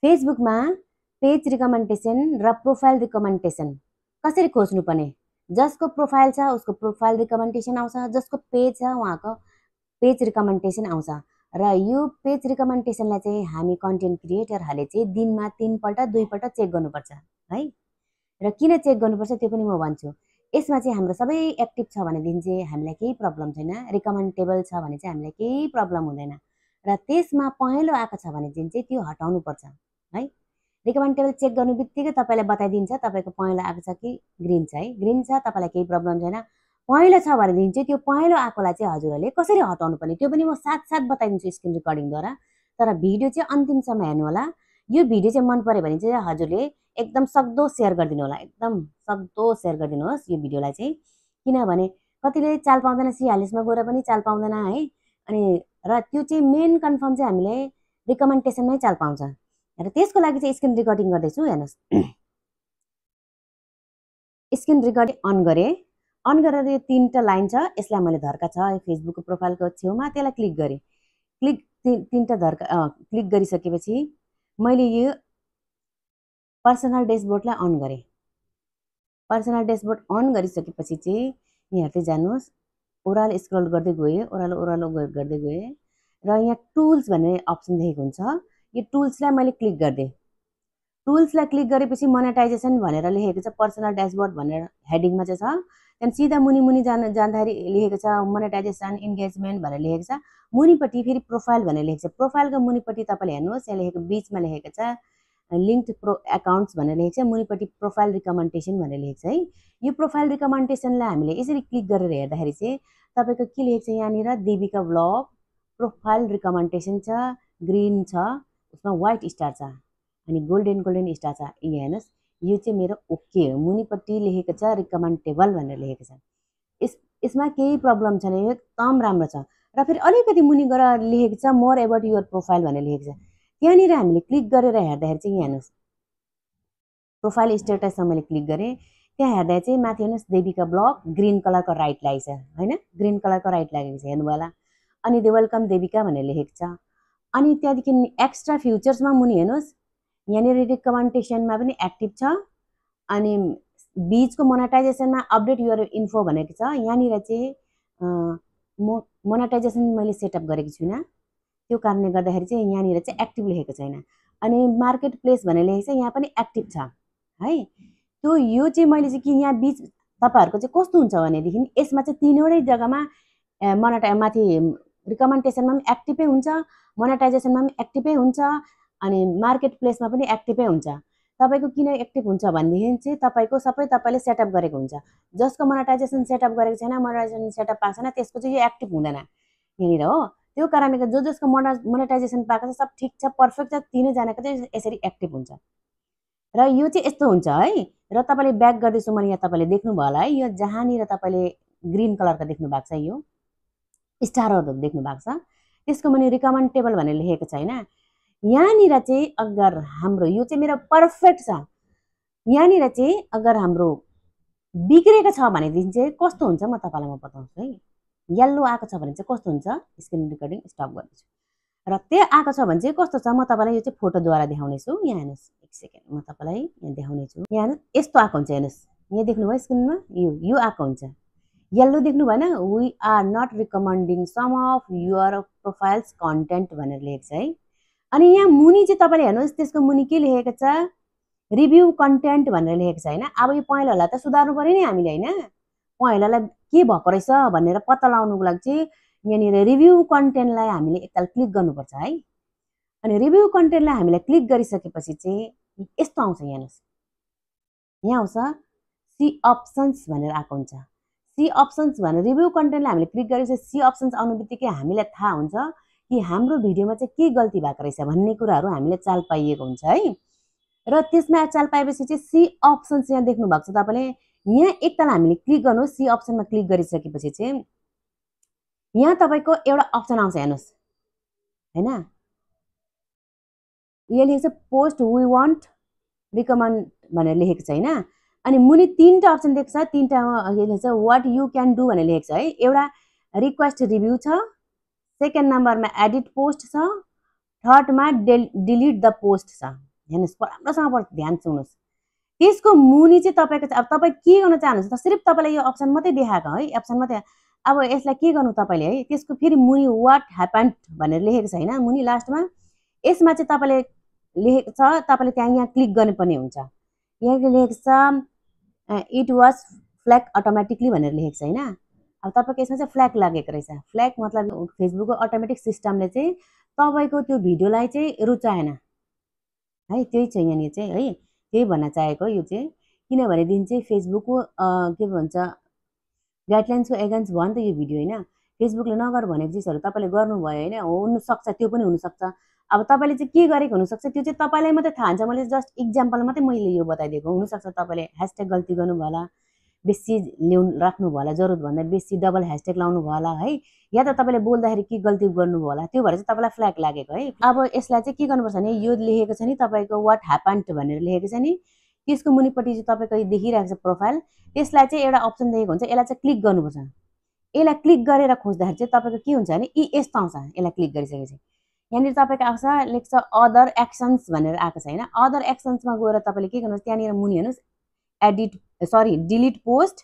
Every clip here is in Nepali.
फेसबुकमा पेज रिकमेन्डेसन र प्रोफाइल रिकमेन्डेसन कसरी खोज्नुपर्ने? जसको प्रोफाइल छ उसको प्रोफाइल रिकमेन्डेसन आउँछ, जसको पेज छ उहाँको पेज रिकमेन्डेसन आउँछ। र यो पेज रिकमेन्डेसनलाई चाहिँ हामी कन्टेन्ट क्रिएटरहरूले चाहिँ दिनमा 3 पल्ट 2 पल्ट चेक गर्नुपर्छ है। र किन चेक गर्नुपर्छ त्यो पनि म भन्छु। यसमा चाहिँ हाम्रो सबै एक्टिभ छ भनेदेखि चाहिँ हामीलाई केही प्रब्लम छैन, रिकमेन्डेबल छ भने चाहिँ हामीलाई केही प्रब्लम हुँदैन। र त्यसमा पहेँलो आएको छ भने चाहिँ त्यो हटाउनुपर्छ है। रिकमेन्डेबल चेक गर्नु बित्तिकै तपाईँलाई बताइदिन्छ तपाईँको पहेँलो आएको छ कि ग्रिन छ है। ग्रिन छ तपाईँलाई केही प्रब्लम छैन। पहेँलो छ भनेदेखि चाहिँ त्यो पहेँलो आएकोलाई चाहिँ हजुरहरूले कसरी हटाउनु पर्ने त्यो पनि म साथ बताइदिन्छु स्क्रिन रेकर्डिङद्वारा। तर भिडियो चाहिँ अन्तिमसम्म हेर्नु होला। यो भिडियो चाहिँ मन पर्यो भने चाहिँ हजुरले एकदम सक्दो सेयर गरिदिनु होला, एकदम सक्दो सेयर गरिदिनुहोस् यो भिडियोलाई चाहिँ। किनभने कतिले चाल पाउँदैन, सिहालिसमा गएर पनि चाल पाउँदैन है। अनि र त्यो चाहिँ मेन कन्फर्म चाहिँ हामीले रिकमेन्डेसनमै चाल पाउँछ। र त्यसको लागि चाहिँ स्क्रिन रेकर्डिङ गर्दैछु हेर्नुहोस्। स्क्रिन रेकर्डिङ अन गरेँ। अन गरेर यो 3टा लाइन छ, यसलाई मैले धर्का छ फेसबुकको प्रोफाइलको छेउमा त्यसलाई क्लिक गरेँ। क्लिक 3टा धर्का क्लिक गरिसकेपछि मैले यो पर्सनल डैशबोर्डलाई अन गरेँ। पर्सनल डैशबोर्ड अन गरिसकेपछि चाहिँ यहाँ हेर्दै जानुहोस्। ओह्रालो स्क्रल गर्दै गएँ, ओह्रालो गर्दै गएँ र यहाँ टुल्स भन्ने अप्सन देखेको हुन्छ। यो टुल्सलाई मैले क्लिक गरिदिएँ। टुल्सलाई क्लिक गरेपछि मोनेटाइजेसन भनेर लेखेको छ, पर्सनल डैशबोर्ड भनेर हेडिङमा चाहिँ छ। त्यहाँदेखि सिधा मुनि जाँदाखेरि लेखेको छ मोनेटाइजेसन इन्गेजमेन्ट भनेर लेखेको छ। मुनिपट्टि फेरि प्रोफाइल भनेर लेखेको छ। प्रोफाइलको मुनिपट्टि तपाईँले हेर्नुहोस्, यहाँ लेखेको बिचमा लेखेको छ लिङ्क्ड प्रो एकाउन्ट्स भनेर लेखेको छ, मुनिपट्टि प्रोफाइल रिकमेन्डेसन भनेर लेखेको छ है। यो प्रोफाइल रिकमेन्डेसनलाई हामीले यसरी क्लिक गरेर हेर्दाखेरि चाहिँ तपाईँको के लेखेको छ यहाँनिर देविका ब्लग प्रोफाइल रिकमेन्डेसन छ, ग्रिन छ, उसमा व्हाइट स्टार छ अनि गोल्डन स्टार छ। यहाँ हेर्नुहोस् यो चाहिँ मेरो ओके हो। मुनिपट्टि लेखेको छ रिकमेन्डेबल भनेर लेखेको छ। यसमा केही प्रब्लम छैन, यो एकदम राम्रो छ। र फेरि अलिकति मुनि गएर लेखेको छ मोर एबाउट युर प्रोफाइल भनेर लेखेको छ। त्यहाँनिर हामीले क्लिक गरेर हेर्दाखेरि चाहिँ यहाँ हेर्नुहोस् प्रोफाइल स्टेटसमा मैले क्लिक गरेँ। त्यहाँ हेर्दा चाहिँ माथि हेर्नुहोस् देविका ब्लग ग्रिन कलरको राइट लागेको छ होइन, ग्रिन कलरको राइट लागेको छ हेर्नु होला। अनि द वेलकम देविका भनेर लेखेको छ। अनि त्यहाँदेखि एक्स्ट्रा फ्युचर्समा मुनि हेर्नुहोस् यहाँनिर रिकमेन्डेसनमा पनि एक्टिभ छ। अनि बिचको मोनेटाइजेसनमा अपडेट युर इन्फो भनेको छ। यहाँनिर चाहिँ म मोनेटाइजेसन मैले सेटअप गरेको छुइनँ, त्यो कारणले गर्दाखेरि चाहिँ यहाँनिर चाहिँ एक्टिभ लेखेको छैन। अनि मार्केट प्लेस भनेर लेखेको छ, यहाँ पनि एक्टिभ छ है। त्यो यो चाहिँ मैले चाहिँ कि यहाँ बिच तपाईँहरूको चाहिँ कस्तो हुन्छ भनेदेखि यसमा चाहिँ 3वटै जग्गामा माथि रिकमेन्डेसनमा पनि एक्टिभै हुन्छ, मोनेटाइजेसनमा पनि एक्टिभै हुन्छ, अनि मार्केट प्लेसमा पनि एक्टिभै हुन्छ। तपाईँको किन एक्टिभ हुन्छ भनेदेखि चाहिँ तपाईँको सबै तपाईँले सेटअप गरेको हुन्छ। जसको मोनेटाइजेसन सेटअप गरेको छैन, मोनेटाइजेसन सेटअप पाएको छैन, त्यसको चाहिँ यो एक्टिभ हुँदैन यहाँनिर हो। त्यो कारणले जसको मोनेटाइजेसन पाएको छ सब ठिक छ, पर्फेक्ट छ, 3जनाको चाहिँ यसरी एक्टिभ हुन्छ। र यो चाहिँ यस्तो हुन्छ है। र तपाईँले ब्याक गर्दैछु मैले, यहाँ तपाईँले देख्नुभयो होला है, यो जहाँनिर तपाईँले ग्रिन कलरको देख्नु भएको छ यो स्टारहरू देख्नु भएको छ, त्यसको मुनि रिकमेन्डेबल भनेर लेखेको छ होइन। यहाँनिर चाहिँ अगर हाम्रो यो चाहिँ मेरो पर्फेक्ट छ, यहाँनिर चाहिँ अगर हाम्रो बिग्रेको छ भनेदेखि चाहिँ कस्तो हुन्छ म तपाईँलाई म बताउँछु है। येल्लो आएको छ भने चाहिँ कस्तो हुन्छ, स्क्रिन रेकर्डिङ स्टप गर्दैछु। र त्यो आएको छ भने चाहिँ कस्तो छ म तपाईँलाई यो चाहिँ फोटोद्वारा देखाउनेछु। यहाँ हेर्नुहोस् एक सेकेन्ड म तपाईँलाई यहाँ देखाउनेछु। यहाँ यस्तो आएको हुन्छ हेर्नुहोस्, यहाँ देख्नुभयो स्क्रिनमा यो आएको हुन्छ। येल्लो देख्नु भएन, we are not recommending some of your profiles content भनेर लेखेको छ है। अनि यहाँ मुनि चाहिँ तपाईँले हेर्नुहोस् त्यसको मुनि के लेखेको छ रिभ्यू कन्टेन्ट भनेर लेखेको छ होइन। अब यो पहेँलोलाई त सुधार्नु पऱ्यो नि हामीले होइन, पहेँलोलाई के भएको रहेछ भनेर पत्ता लगाउनुको लागि चाहिँ यहाँनिर रिभ्यू कन्टेन्टलाई हामीले एकताल क्लिक गर्नुपर्छ है। अनि रिभ्यू कन्टेन्टलाई हामीले क्लिक गरिसकेपछि चाहिँ यस्तो आउँछ, यहाँ हेर्नुहोस् यहाँ आउँछ सी अप्सन्स भनेर आएको हुन्छ। सी अप्सन्स भनेर रिभ्यू कन्टेन्टलाई हामीले क्लिक गरेपछि सी अप्सन्स आउनु बित्तिकै हामीलाई थाहा हुन्छ कि हाम्रो भिडियोमा चाहिँ के गल्ती भएको रहेछ भन्ने कुराहरू हामीले चाल पाइएको हुन्छ है। र त्यसमा चाल पाएपछि चाहिँ सी अप्सन्स यहाँ देख्नु भएको छ तपाईँले, यहाँ एकताल हामीले क्लिक गर्नुहोस्। सी अप्सनमा क्लिक गरिसकेपछि चाहिँ यहाँ तपाईँको एउटा अप्सन आउँछ हेर्नुहोस् होइन, यहाँ लेखेको छ पोस्ट वी वान्ट रिकमेन्ड भनेर लेखेको छ होइन। अनि मुनि 3टा अप्सन देख्छ, 3टामा लेखेको छ वाट यु क्यान डु भनेर लेखेको छ है। एउटा रिक्वेस्ट रिभ्यू छ, सेकेन्ड नम्बरमा एडिट पोस्ट छ, थर्डमा डिलिट द पोस्ट छ, हेर्नुहोस् राम्रोसँग ध्यान सुन्नुहोस्। त्यसको मुनि चाहिँ तपाईँको अब तपाईँ के गर्न चाहनुहुन्छ त, सिर्फ तपाईँलाई यो अप्सन मात्रै देखाएको है, अप्सन मात्रै। अब यसलाई के गर्नु तपाईँले है, त्यसको फेरि मुनि वाट ह्यापन्ड भनेर लेखेको छ होइन, मुनि लास्टमा। यसमा चाहिँ तपाईँले लेखेको छ, तपाईँले त्यहाँ यहाँ क्लिक गर्नुपर्ने हुन्छ। यहाँ लेखेको छ इट वाज फ्ल्याग अटोमेटिकली भनेर लेखेको छ होइन। अब तपाईँको यसमा चाहिँ फ्ल्याग लागेको रहेछ। फ्ल्याग मतलब फेसबुकको अटोमेटिक सिस्टमले चाहिँ तपाईँको त्यो भिडियोलाई चाहिँ रुचाएन है, त्यही छ यहाँनिर चाहिँ है, त्यही भन्न चाहेको यो चाहिँ। किनभनेदेखि चाहिँ फेसबुकको के भन्छ गाइडलाइन्सको एगेन्स्ट भयो नि त यो भिडियो होइन। फेसबुकले नगर भनेको चिजहरू तपाईँले गर्नुभयो होइन, हुनसक्छ त्यो पनि हुनसक्छ। अब तपाईँले चाहिँ के गरेको हुनसक्छ त्यो चाहिँ तपाईँलाई मात्रै थाहा हुन्छ। मैले जस्ट इक्जाम्पल मात्रै मैले यो बताइदिएको। हुनसक्छ तपाईँले ह्यासट्याग गल्ती गर्नुभयो होला, बेसी राख्नुभयो होला, जरुरतभन्दा बेसी डबल ह्यासट्याग लाउनु भयो होला है, या त तपाईँले बोल्दाखेरि के गल्ती गर्नुभयो होला, त्यो भएर चाहिँ तपाईँलाई फ्ल्याग लागेको है। अब यसलाई चाहिँ के गर्नुपर्छ भने यो लेखेको छ नि तपाईँको वाट ह्यापन्ड भनेर लेखेको छ नि, त्यसको मुनिपट्टि चाहिँ तपाईँको देखिरहेको छ प्रोफाइल, त्यसलाई चाहिँ एउटा अप्सन दिएको हुन्छ, यसलाई चाहिँ क्लिक गर्नुपर्छ। यसलाई क्लिक गरेर खोज्दाखेरि चाहिँ तपाईँको के हुन्छ भने यी यस्तो आउँछ। यसलाई क्लिक गरिसकेपछि यहाँनिर तपाईँको आउँछ, लेख्छ अदर एक्सन्स भनेर आएको छ होइन। अदर एक्सन्समा गएर तपाईँले के गर्नुहोस्, त्यहाँनिर मुनि हेर्नुहोस् डिलिट पोस्ट,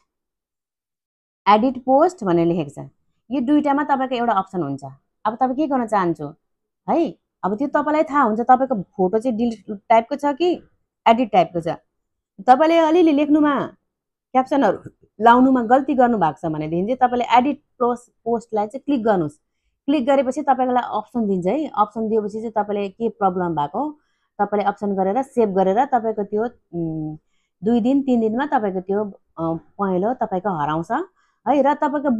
एडिट पोस्ट भनेर लेखेको छ। यो दुईटामा तपाईँको एउटा अप्सन हुन्छ। अब तपाईँ के गर्न चाहन्छु है, अब त्यो तपाईँलाई थाहा हुन्छ तपाईँको फोटो चाहिँ डिलिट टाइपको छ कि एडिट टाइपको छ। तपाईँले अलिअलि लेख्नुमा क्याप्सनहरू लाउनुमा गल्ती गर्नुभएको छ भनेदेखि चाहिँ तपाईँले एडिट पोस्टलाई चाहिँ क्लिक गर्नुहोस्। क्लिक गरेपछि तपाईँलाई अप्सन दिन्छ है। अप्सन दिएपछि चाहिँ तपाईँले के प्रब्लम भएको तपाईँले अप्सन गरेर सेभ गरेर तपाईँको त्यो 2 दिन 3 दिनमा तपाईँको त्यो पहेँलो तपाईँको हराउँछ है। र तपाईँको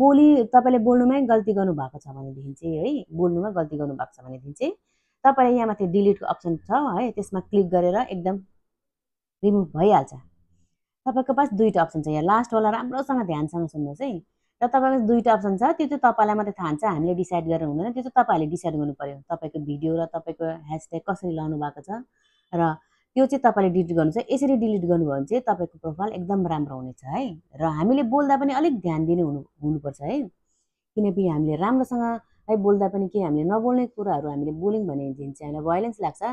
तपाईँले बोल्नुमै गल्ती गर्नुभएको छ भनेदेखि चाहिँ है, बोल्नुमा गल्ती गर्नुभएको छ भनेदेखि चाहिँ तपाईँले यहाँ माथि डिलिटको अप्सन छ है, त्यसमा क्लिक गरेर एकदम रिमुभ भइहाल्छ। तपाईँको पास दुईवटा अप्सन छ। यहाँ लास्टवाला राम्रोसँग ध्यानसँग सुन्नुहोस् है। र तपाईँको दुईवटा अप्सन छ, त्यो चाहिँ तपाईँलाई मात्रै थाहा हुन्छ, हामीले डिसाइड गरेर हुँदैन, त्यो चाहिँ तपाईँहरूले डिसाइड गर्नु पर्यो। तपाईँको भिडियो र तपाईँको ह्यासट्याग कसरी लाउनु भएको छ र त्यो चाहिँ तपाईँले डिलिट गर्नु छ। यसरी डिलिट गर्नुभयो भने चाहिँ तपाईँको प्रोफाइल एकदम राम्रो हुनेछ है। र हामीले बोल्दा पनि अलिक ध्यान दिने हुनुपर्छ है, किनकि हामीले राम्रोसँग है बोल्दा पनि के हामीले नबोल्ने कुराहरू हामीले बोल्यौँ भनेदेखि चाहिँ हामीलाई भाइलेन्स लाग्छ।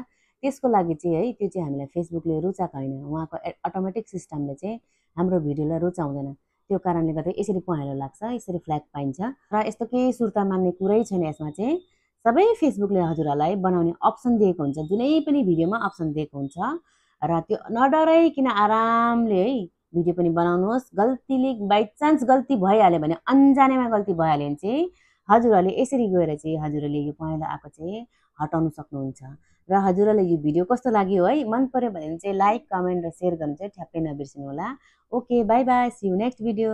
त्यसको लागि चाहिँ है त्यो चाहिँ हामीलाई फेसबुकले रुचाएको होइन, उहाँको अटोमेटिक सिस्टमले चाहिँ हाम्रो भिडियोलाई रुचाउँदैन। त्यो कारणले गर्दा यसरी पहेँलो लाग्छ, यसरी फ्ल्याग पाइन्छ। र यस्तो केही सुर्ता मान्ने कुरै छैन। यसमा चाहिँ सबै फेसबुकले हजुरहरूलाई बनाउने अप्सन दिएको हुन्छ, जुनै पनि भिडियोमा अप्सन दिएको हुन्छ। र त्यो नडराइकन आरामले है भिडियो पनि बनाउनुहोस्। गल्तीले बाइचान्स गल्ती भइहाल्यो भने, अन्जानेमा गल्ती भइहाल्यो भने चाहिँ हजुरहरूले यसरी गएर चाहिँ हजुरहरूले यो पहेँलो आएको चाहिँ हटाउन सक्नुहुन्छ। र हजुरहरूलाई यो भिडियो कस्तो लाग्यो है, मन पर्यो भने चाहिँ लाइक, कमेन्ट र सेयर गर्नु चाहिँ ठ्याक्कै नबिर्सिनु होला। Okay, bye bye, see you next video.